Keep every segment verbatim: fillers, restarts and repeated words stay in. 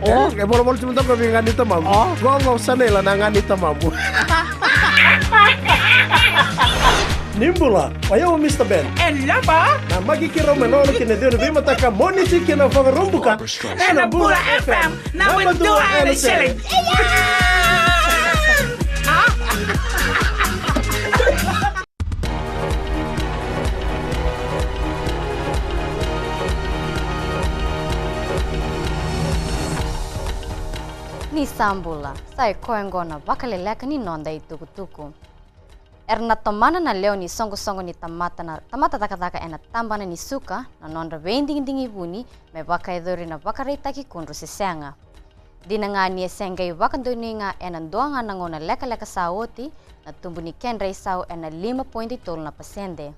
O, e volavola tu mada ga vei ga ni tamamu. O. Gogo sa na ila na ga ni tamamu. Ni bula, o yau o Mister Ben. E laba. Na maki kirau me nona kina dua na veimataka Moniti kina Vakaraubuka. Ena Bula F M, naba dua ena sele. Ni sa bula, sa i koya oqo na vakaleleka ni noda itukutuku. Era na tomana na lewe ni soqosoqo ni tamata na tamata cakacaka ena tabana ni suka na nodra veidigidigi vuni me vakayacori na vakaraitaki kudru se sega. Dina ga ni e se qai vakadonui ga ena dua ga na gauna lekaleka sa oti na tubu ni kedra isau ena lima poidi tolu na pasede.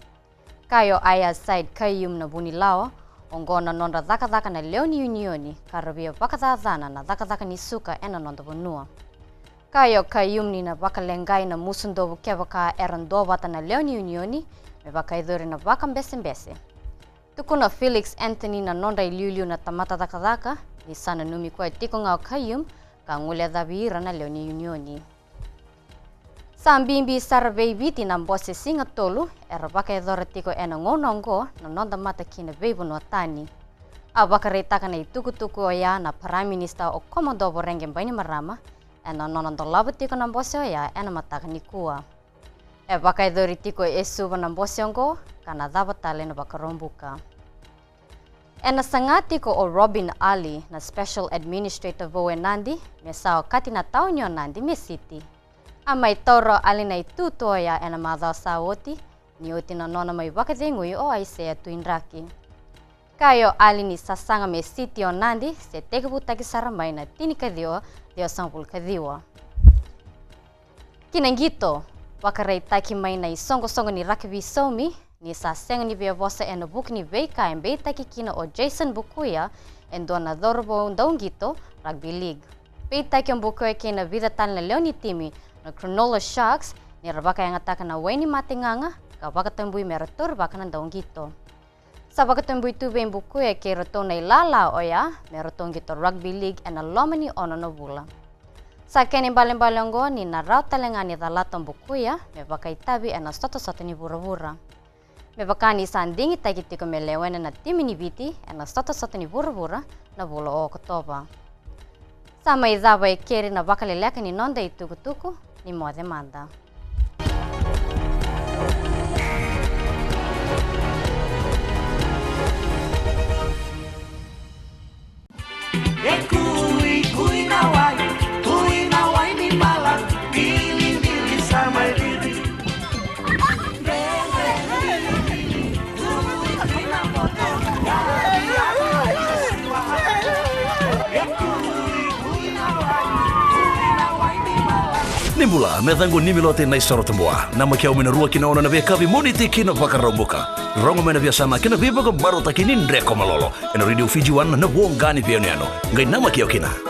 Kaya o Aiyaz Sayed-Khaiyum na vunilawa, oqo na nodra cakacaka na lewe ni unioni ka ra via vakacacana na cakacaka ni suka ena noda vanua. Kaya o Khaiyum ni na vakaleqai na musudovu kevaka era duavata na lewe ni unioni me vakayacori na vakabesebese. Tukuna o Felix Anthony na nodra iliuliu na tamata cakacaka ni sa nanumi koya tiko ga o Khaiyum ka guilecavi ira na lewe ni unioni. Sa bibi sara vei Viti na bose siga tolu era vakayacora tiko ena gauna oqo na noda mata ki na veivanua tani. A vakaraitaka na itukutuku oya na Prime Minister o Commodore Voreqe Bainimarama ena nona dolava tiko na bose oya ena mataka nikua. E vakayacori tiko e Suva na bose oqo ka na cava tale na Vakaraubuka. Ena saga tiko o Robin Ali na Special Administrator vou e Nadi me sa okati na tauni o Nadi me siti. A mai taura o Ali na itutu oya ena macawa sa oti ni oti na nona mai vakacegui o Aisea Tuidraki. Kaya o Ali ni sasaga me siti o Nadi se tekivutaki sara mai na tinikaciwa ciwasagavulu kaciwa. Ki na qito, vakaraitaki mai na isoqosoqo ni rakavi saumi ni sa sega ni via vosa ena vuku ni veika e beitaki kina o Jason Bukuya e dua na cauravou dauqito rugby league. Beitaki o Bukuya kei na vica tale na lewe ni timi na Cronulla Sharks ni ra vakayagataka na wai ni mate gaga ka vakatabui me ra taurivaka na dauqito. Sa vakatabui tu vei Bukuya kei ratou na ilala oya me ratou qito rugby league ena loma ni ono na vula. Sa kena ibalebale oqo ni na rawa tale ga ni calata o Bukuya me vakaitavi ena sotasota ni vuravura. Me vaka ni sa digitaki tiko me lewena na timi ni Viti ena sotasota ni vuravura na vula o Okotova. Sa mai cava e keri na vakaleleka ni noda itukutuku, ni moce mada. E kui, kui na wai, kui na wai ni mala, bilibili sa mai riri. Ni bula, me caqu Nimilote Naisoro Tabua. Namaki au mai na rua ki na ono ena veiyakavi Moniti ki na Vakaraubuka. Rogo mai na veiyasana kei na veivakamarautaki ni Dreko Malolo ena Radio Fiji One, na voqa ni veiyanuyanu. Qai namaki au kina.